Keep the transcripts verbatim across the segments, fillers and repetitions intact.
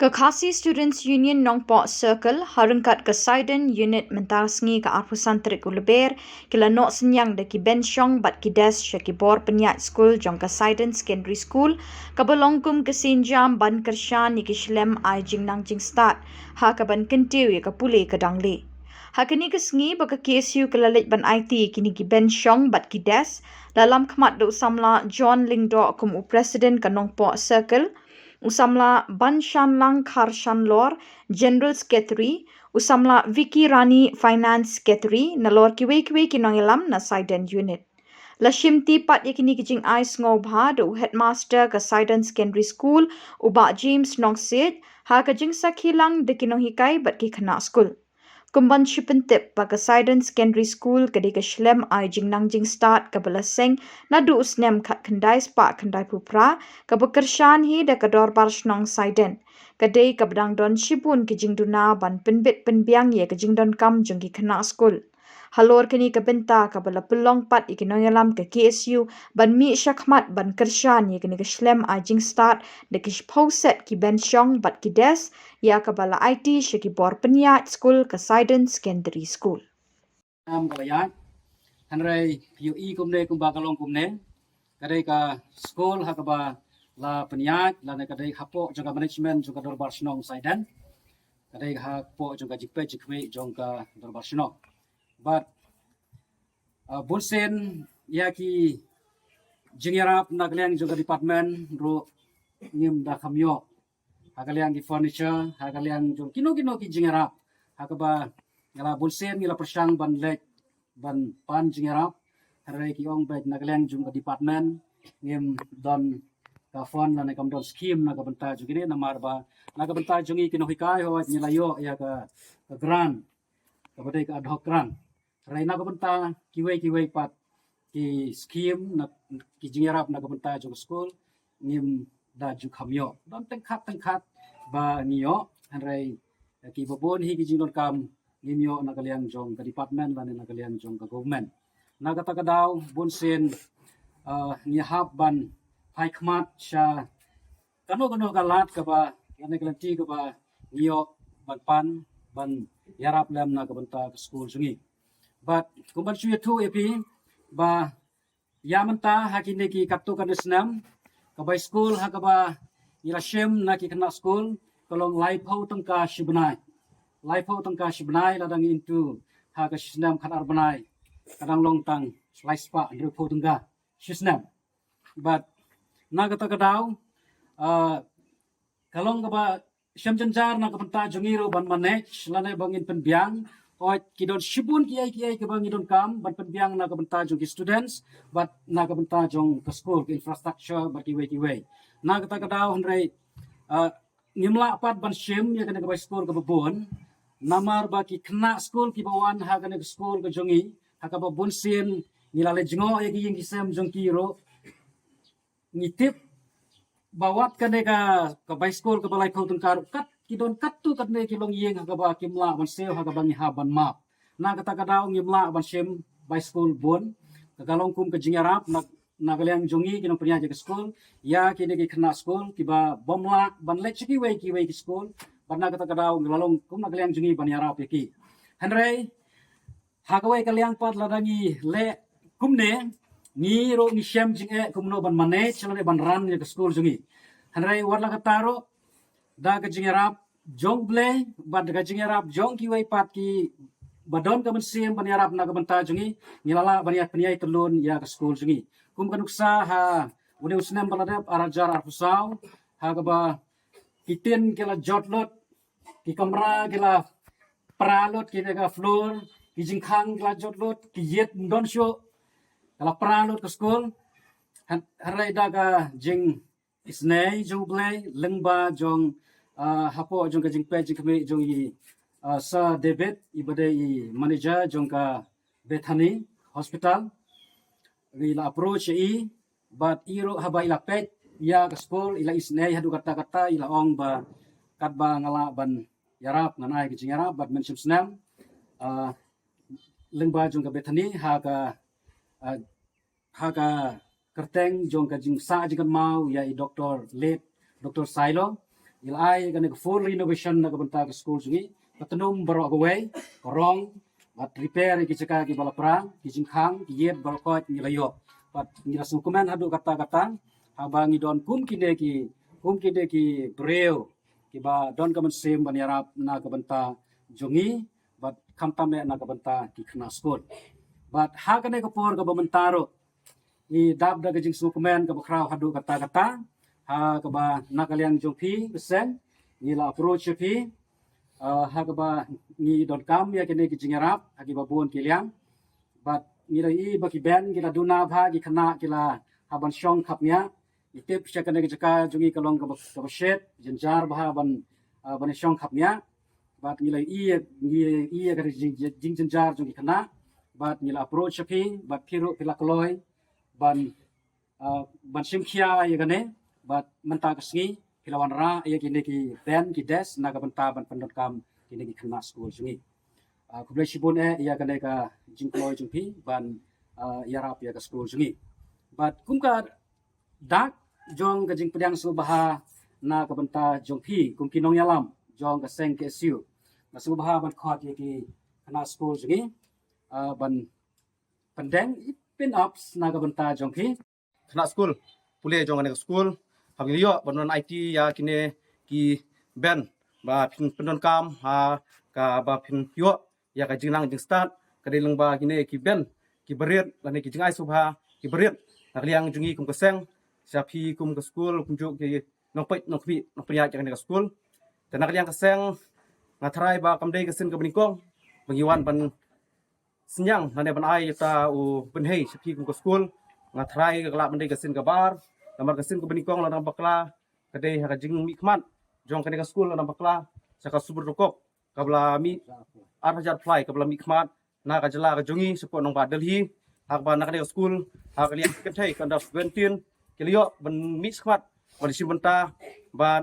Ka Khasi Students Union Nongpoh Circle, ha ryngkat ka Saiden Unit mynta ka sngi ka arphew san tarik u Lber, ki la noh synñiang da ki bench shong bad ki desk sha ki bor pynïaid skul jong ka Saiden Secondary School, kaba long kum ka sienjam ban kyrshan ïa ki shlem ai jingnang jingstad, ha kaban kyntiew ïa ka pule ka dang leh. Ha kane ka sngi ba ka K S U ka la leit ban aiti ïa kine ki bench shong bad ki desk, la lam khmat da u samla John Lyngdoh kum u President ka Nongpoh Circle, u samla Banshanlang Kharshanlor, General Secretary, u samla Vicky Rani, Finance Secretary, nalor kiwei kiwei ki nongïalam na Saiden Unit. La shimti pat ïa kine ki jingai sngewbha da u Headmaster ka Saiden Secondary School, u Bah James Nongsiej, ha ka jingsakhi lang da ki nonghikai bad ki khynnah skul. Kum ban shi pyntip ba ka Saiden Secondary School ka dei ka shlem ai jingnang jingstad kaba la seng naduh u snem khatkhyndai spah khyndaiphew phra, kaba kyrshan hi da ka Dorbar Shnong Saiden. Ka dei kaba dang don shibun ki jingduna ban pynbit pynbiang ïa ka jingdonkam jong ki khynnah skul. Halor kane ka bynta kaba la pynlong pat ïa ki nongïalam ka K S U ban mih shakhmat ban kyrshan ïa kane ka shlem ai jingstad da ki shiphew set ki bench shong bad ki desk, ïa kaba la aiti sha ki bor pynïaid skul ka Saiden Secondary School. Am ka la ïaid, hynrei phi ïohi kumne kumba ka long kumne, ka dei ka skul ha kaba la pynïaid, lane ka dei hapoh jong ka management jong ka Dorbar Shnong Saiden, ka dei hapoh jong ka jingpeit jingkhmih jong ka Dorbar Shnong. Bad, uh, bunsien ïa ki jingïarap na ka liang jong ka department ruh ngim da kham ïoh. Ha ka liang ki furniture, ha ka liang jong kino kino ki jingïarap. Ha kaba nga la bunsien ngi la pyrshang ban leit ban pan jingïarap. Hynrei ki ong beit na ka liang jong ka department ngim don ka fund lane kam don scheme na ka bynta jong kine, namar ba na ka bynta jong ngi ki nonghikai hooid ngi la ïoh ïa ka, ka grant, kaba dei ka ad hoc grant. Hynrei na ka bynta kiwei kiwei pat ki scheme, na ki jingïarap na ka bynta jong ka skul, ngim da ju kham ïoh. Don tyngkhat tyngkhat ba ngi ïoh, hynrei kiba bun hi ki jingdonkam ngim ïoh na ka liang jong ka department lane na ka liang jong ka government. Na kata ka daw bunsien, uh, ngi hap ban phai khmat sha kano kano ka lad kaba, lane ka lynti kaba ngi ïoh ban pan, ban ïarap lem na ka bynta ka skul jong ngi. Bad kum ban shu ïathuh ïa phi ba ïa mynta ha kine ki katto katne snem, ka bai skul ha kaba ngi la shim na ki khynnah skul ka long laiphew tyngka shi bnai. Laiphew tyngka shi bnai, lada ngi into ha ka shi snem khat ar bnai, ka dang long tang lai spah hynriewphew tyngka shi snem. Bad na kata ka daw, uh, ka long kaba shem jynjar na ka bynta jong ngi ruh ban manage lane ba ngin pynbiang. Hooid ki don shibun kiei kiei kiba ngi donkam ban pynbiang na ka bynta jong ki students bad na ka bynta jong ka skul, ka infrastructure bad kiwei kiwei. Na kata ka daw hynrei, uh, ngim lah pat ban shim ïa kane ka bai skul kaba bun, namar ba ki khynnah skul kiba wan ha kane ka skul ka jong ngi, ha kaba bunsien ngi la leit jngoh ïa ki ïing ki sem jong ki ruh, ngi tip ba wat kane ka, ka bai skul kaba laiphew tyngka ruh, kat ki don katto katne ki longïing ha kaba kim lah ban siew, ha kaba ngi hap ban map. Na kata ka daw ngim lah ban shim bai skul bun, ka, ka long kum ka jingïarap na, na ka liang jong ngi ki nongpynïaid ïa ka skul ïa kine ki khynnah skul kiba bym lah ban leit sha kiwei kiwei ki skul. Bad na kata ka daw ngi la long kum na ka liang jong ngi ban ïarap ïa ki. Hynrei ha kawei ka liang pat lada ngi leh kumne, ngi ruh ngi shem jingeh kumno ban manage lane ban run ïa ka skul jong ngi. Hynrei wat la katta ruh, da ka jingïarap jong U Blei bad da ka jingïarap jong kiwei pat kiba don ka mynsiem ban ïarap na ka bynta jong ngi, ngi la lah ban ïa pynïaid tyllun ïa ka skul jong ngi. Kum ka nuksa ha une u snem ba la dep, ar hajar arphew saw, ha kaba ki tin ki la jot lut, ki kamra ki la pra lut, kine ka floor, ki jingkhang ki la jot lut, ki ïit ym don shuh, ka la pra lut ka skul. Hyn-, hynrei da ka jing isynei jong U Blei, lyngba jong, ah, hapoh jong ka jingpeit jingkhmih jong i, ah, Sir David, i ba dei i manager jong ka Bethany Hospital, i la approach ïa i, bad i ruh haba i la peit ïa ka skul, i la isynei haduh katta katta, i la ong ba katba nga lah ban ïarap ngan ai ka jingïarap, bad mynshem snem, ah, lyngba jong ka Bethany ha ka, ah, ha ka kyrteng jong ka jingsah jingkynmaw ïa i Doktor, late Doktor Sailo, Ngi la ai kane ka full renovation na ka bynta ka skul jong ngi. Ka tnum baroh kawei, ka rong, bad repair ïa ki jaka kiba la pra, ki jingkhang, ki ïit baroh kawei ngi la ïoh. Bad ngi la sngewkmen haduh katta katta, haba ngi don kum kine ki, kum kine ki briew kiba don ka mynsiem ban ïarap na ka bynta jong ngi, bad khamtam eh na ka bynta ki khynnah skul. Bad ha kane ka por kaba mynta ruh, ngi dap da ka jingsngewkmen kaba khraw haduh katta katta, ha kaba na ka liang jong phi ka seng, ngi la approach ïa phi, ah, ha kaba ngi donkam ïa kine ki jingïarap ha kiba bun ki liang. Bad ngi la ïohi ba ki Ben ki la duna bha, ki khynnah ki la hap ban shong khapngiah. Ngi tip sha kane ka jaka jong ngi ka long kaba, kaba shet, jynjar bha ban, ah, ban shong khapngiah. Bad ngi la ïohi, ngi ïohi ka jing, jing, jingjynjar jong ki khynnah. Bad ngi la approach ïa phi, bad phi ruh phi la kloi ban, ah, ban shim khia ïa kane, bad mynta ka sngi phi la wanrah ïa kine ki Ben, ki desk na ka bynta ban pyndonkam kine ki khynnah skul jong ngi. Ah, khublei shibun eh ïa kane ka jingkloi jong phi ban, ah, ïarap ïa ka skul jong ngi. Bad kum ka dak jong ka jingpdiang sngewbha na ka bynta jong phi kum ki nongïalam jong ka seng K S U, nga sngewbha ban khot ïa ki khynnah skul jong ngi, ah, ban pyndeng i pin-ups na ka bynta jong phi. Khynnah skul pule jong kane ka skul, haba ngi la ïoh ban wan aiti ïa kine ki Ben ba phin pyndonkam ha kaba phin ïoh ïa ka jingnang jingstad, ka dei lyngba kine ki Ben kiba rit lane ki jingai sngewbha kiba rit na ka liang jong ngi kum ka seng, sha phi kum ka skul, kumjuh ki nongpeit nongkhmih nongpynïaid ïa kane ka skul. Te na ka liang ka seng, nga tharai ba kam dei ka sien kaba nyngkong ba ngi wan ban synñiang lane ban ai ïa uta u bynhei sha phi kum ka skul. Nga tharai ka lah ban dei ka sien kaba ar, namar ka sien kaba nyngkong lada ngam bakla ka dei ha ka jingmihkhmat jong kane ka skul lada ngam bakla, sha ka Subroto Cup kaba la mih, ar hajar phlai kaba la mihkhmat na ka jylla ka jong ngi shapoh nongbah Delhi. Ha kaba na kane ka skul, ha ka liang ka kynthei ka under seventeen, ki la ïoh ban mihkhmat ban shim bynta, bad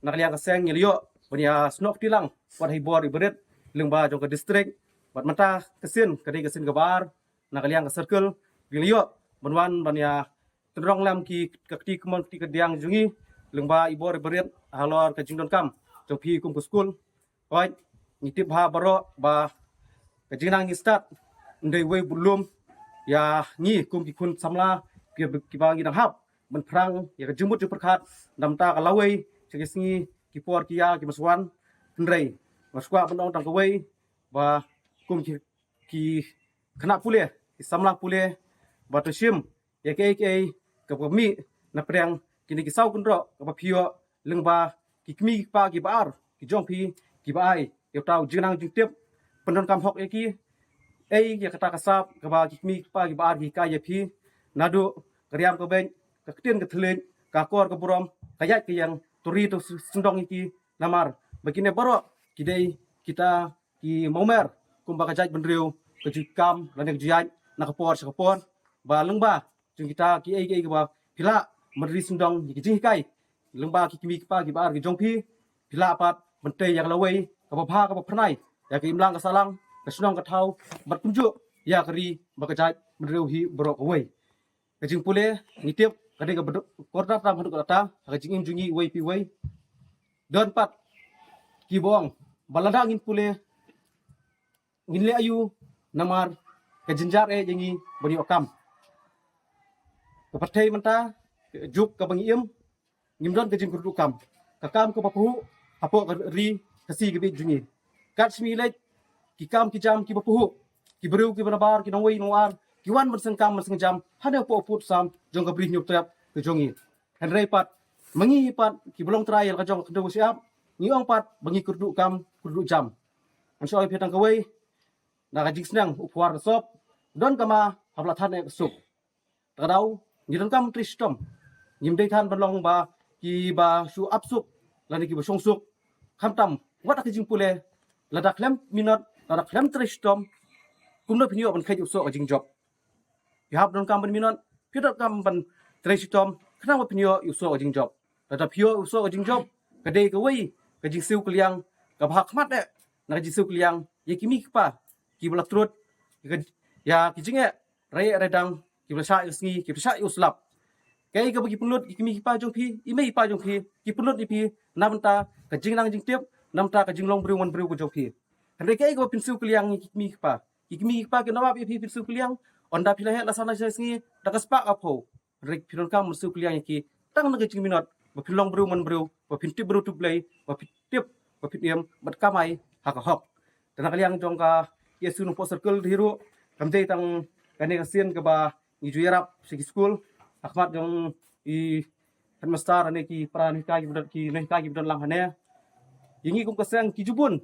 na ka liang ka seng ngi la ïoh ban ïasnoh kti lang wat ha i bor iba rit lyngba jong ka district. Bad mynta ka sien ka dei ka sien kaba ar, na ka liang ka circle, ngi la ïoh ban wan ban ïa tynrong lem ki, ka kti kamon kti kadiang jong ngi lyngba i bor iba rit halor ka jingdonkam jong phi kum ka skul. Hooid, ngi tip bha baroh ba ka jingnang jingstad ym dei uwei u budlum ïa ngi kum ki khun samla kiba, kiba ngi dang hap ban phrang ïa ka jingmut jingpyrkhat na ka bynta ka lawei sha ki sngi ki por ki ïar kiba sa wan. Hynrei nga sngewkwah ban ong tang kawei ba kum ki, ki khynnah pule, ki samla pule, ba to shim ïa kiei kiei kaba mih na pdeng kine ki saw kynroh kaba phi ïoh lyngba ki kmie ki kpa kiba ar ki jong phi, kiba ai ïa uta u jingnang jingtip, pyndonkam hok ïa ki. Ei ïa kata ka sap kaba ki kmie ki kpa kiba ar ki hikai ïa phi, naduh ka riam ka beit, ka ktien ka thylliej, ka akor ka burom, ka ïaid ka ïeng, to ri to syndong ïa ki, namar ba kine baroh ki dei kita ki mawmer kumba ka jaitbynriew ka ju kam lane ka ju ïaid na ka por sha ka por. Ba lyngba jong kita kiei kiei kiba phi lah ban ri syndong ïa ki jinghikai lyngba ki kmie ki kpa kiba ar ki jong phi, phi lah pat ban tei ïa ka lawei kaba bha kaba phyrnai ïa ka imlang ka sahlang, ka shnong ka thaw, bad kumjuh ïa ka ri bad ka jaitbynriew hi baroh kawei. Ka jingpule, ngi tip ka dei kaba duk kordor tam haduh katta ha ka jingim jong ngi uwei pa uwei. Don pat kiba ong ba lada ngin pule ngin leh aïu, namar ka jynjar eh ïa ngi ban ïoh kam. Ka pyrthei mynta, ka juk kaba ngi im, ngim don ka jingkyrduh kam. Ka kam kaba pahuh hapoh ka ri Khasi ka bieit jong ngi. Kat shim ïa leit ki kam ki jam kiba pahuh, ki briew kiba nabar, ki nongwei nongwar ki wan ban seng kam ban seng jam hane hapoh u pud u sam jong ka Bri Hynñiewtrep ka jong ngi. Hynrei pat ma ngi pat kiba long trai ïa la ka jong ka khyndew ka shyiap, ngi ong pat ba ngi kyrduh kam kyrduh jam. Ngan shu ong ïa phi tang kawei, na ka jingsneng u phuar ka sop, don ka ma haba la than eh ka suk. Ta ka daw ngi donkam trei shitom. Ngim dei than ban long ba kiba shu ap suk lane kiba shong suk. Khamtam wat ha ka jingpule, lada khlem minot, lada khlem trei shitom, kumno phin ïoh ban kheit ïa u soh ka jingjop? Phi hap donkam ban minot, phi donkam ban trei shitom khnang ba phin ïoh ïa u soh ka jingjop. Lada phi ïoh ïa u soh ka jingjop, ka dei kawei ka jingsiew kylliang kaba ha khmat eh na ka jingsiew kylliang ïa ki kmie ki kpa kiba la trud ïa ka, ïa ki jingeh raïeh raïdang, kiba la shah ïa u sngi, kiba la shah ïa u slap. Kaei kaba ki pynlut ïa ki kmie ki kpa jong phi, i mei i pa jong phi, ki pynlut ïa phi na bynta ka jingnang jingtip, na bynta ka jinglong briew man briew ka jong phi. Hynrei kaei kaba pynsiew kylliang ïa ki kmie ki kpa, ki kmie ki kpa ki nabap ïa phi pynsiew kylliang. Ynda phi la heh la san la shi sngi da ka spah ka phew, hynrei phi donkam ban siew kylliang ïa ki tang na ka jingminot ba phin long briew man briew, ba phin tip briew tip Blei, ba phin tip, ba phin im bad kamai ha ka hok. Te na ka liang jong ka K S U Nongpoh Circle hi ruh, kam dei tang kane ka sien kaba ngi ju ïarap sha ki skul, ha khmat jong i headmaster lane ki para nonghikai kiba don, ki nonghikai kiba don lang hangne. Ïa ngi kum ka seng ki ju bun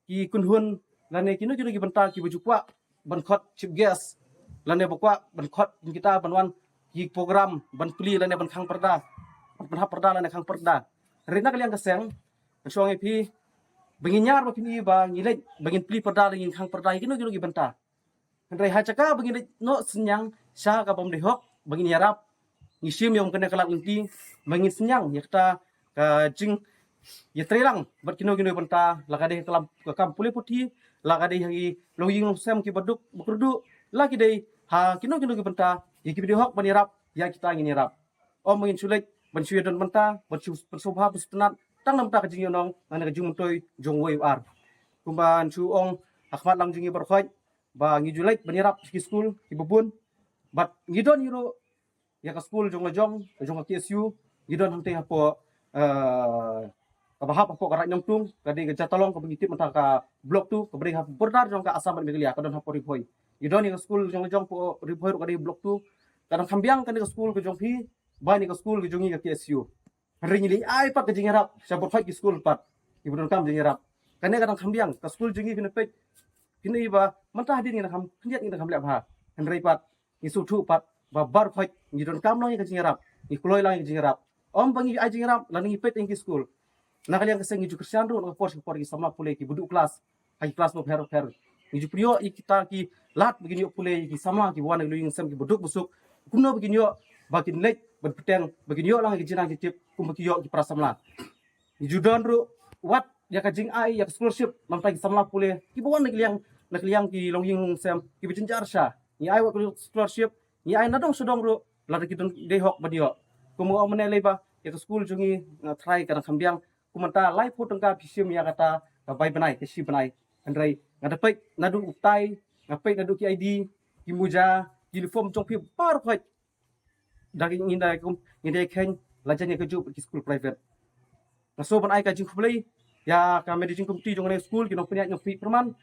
ki kynhun lane kino kino ki bynta kiba ju kwah ban khot chief guest lane ba kwah ban khot kita ban wan ki program ban plie lane ban khang pyrda, ban hap pyrda lane khang pyrda. Hynrei na ka liang ka seng, ngan shong ïa phi ba ngin ïar ba phin i ba ngi leit ba ngin plie pyrda lane ngin khang pyrda ïa kino kino ki bynta. Hynrei ha jaka ba ngin leit noh synñiang sha ka bym dei hok ba ngin ïarap, ngi shim ïa kane ka lad lynti ba ngin synñiang ïa kata ka jingïatreilang bad kino kino bynta, la ka dei ka lam ka kam pule puthi, la ka dei ha ki longïing longsem kiba duk ba kyrduh, la ki dei ha kino kino ki bynta ïa kiba dei hok ban ïarap, ïa kita ngin ïarap. Ym ba ngin shu leit ban shu ïadon bynta, ban shu pynsngewbha pynsngewtynnat tang na bynta ka jingïohnong lane ka jingmyntoi jong uwei u ar. Kumba ngan shu ong ha khmat lang jong ngi baroh khoit, ba ngi ju leit ban ïarap ki skul kiba bun. Bad ngi don hi ruh ïa ka skul jong la jong, ka jong ka K S U, ngi don hangtei hapoh, eh, kaba hap hapoh ka Raid Nongtung, ka dei ka Jatalong kaba ngi tip mynta ka Block two, kaba dei ha border jong ka Assam bad Meghalaya, ka don hapoh Ri Bhoi. Ngi don ïa ka skul jong la jong hapoh Ri Bhoi ruh, ka dei Block two. Ka dang kham biang kane ka skul ka jong phi ban ïa ka skul ka jong ngi ka K S U. Hynrei ngi leit ai pat ka jingïarap sha baroh khoit ki skul pat kiba donkam jingïarap. Kane ka dang kham biang, ka skul jong ngi phin peit, phin i ba mynta hadien ngi dang kham khyndiat, ngi dang kham leh bha. Hynrei pat ngi sngewthuh pat ba baroh khoit ngi donkam noh ïa ka jingïarap, ngi kloi lang ïa ka jingïarap. Ym ba ngi ai jingïarap lane ngi peit ïa ki skul. Na ka liang ka seng ngi ju kyrshan ruh na ka por sha ka por ïa ki samla pule kiba duh klas ha ki klas bapher bapher. Ngi ju pynïoh ïa kita ki lad ba kin ïoh pule ïa ki samla kiba wan na ki longïing longsem kiba duk ba suk, kumno ba kin ïoh ba kin leit ban bteng, ba kin ïoh lang ïa ki jingnang jingtip kumba ki ïoh ki para samla. Ngi ju don ruh wat ïa ka jingai ïa ka scholarship na bynta ki samla pule kiba wan na ka liang, na ka liang ki longïing longsem kiba jynjar sha. Ngi ai wat ka scholarship, ngi ai na dong sha dong ruh lada ki don dei hok ban ïoh. Kumba ong mynne lei ba ïa ka skul jong ngi, nga tharai ka dang kham biang. Kumta laiphew tyngka phi shim ïa kata ka bai bnai, ka shi bnai. Hynrei nga da peit naduh u ktai, nga peit naduh ki I D, ki muja, ki uniform jong phi baroh khoit. Da ngi da kum ngi da kheiñ la jan ïa kajuh ki skul private. Nga sngewbha ban ai ka jingkhublei ïa ka managing committee jong kane ka skul, ki nongpynïaid nongpynïaid pyrman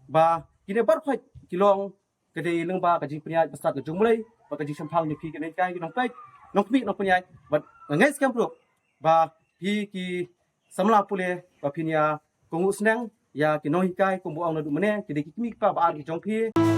ba kine baroh khoit ki long ka dei lyngba ka jingpynïaid bad ka jong U Blei bad ka jingshemphang jong phi ki nonghikai, ki nongpeit, nongpynïaid, nongpynïaid. Bad nga ngeit skhem ruh ba phi ki samla pule ba phin ïa kohnguh sneng ïa ki nonghikai kumba ong naduh mynne, ki dei ki kmie ki kpa ba ar ki jong phi.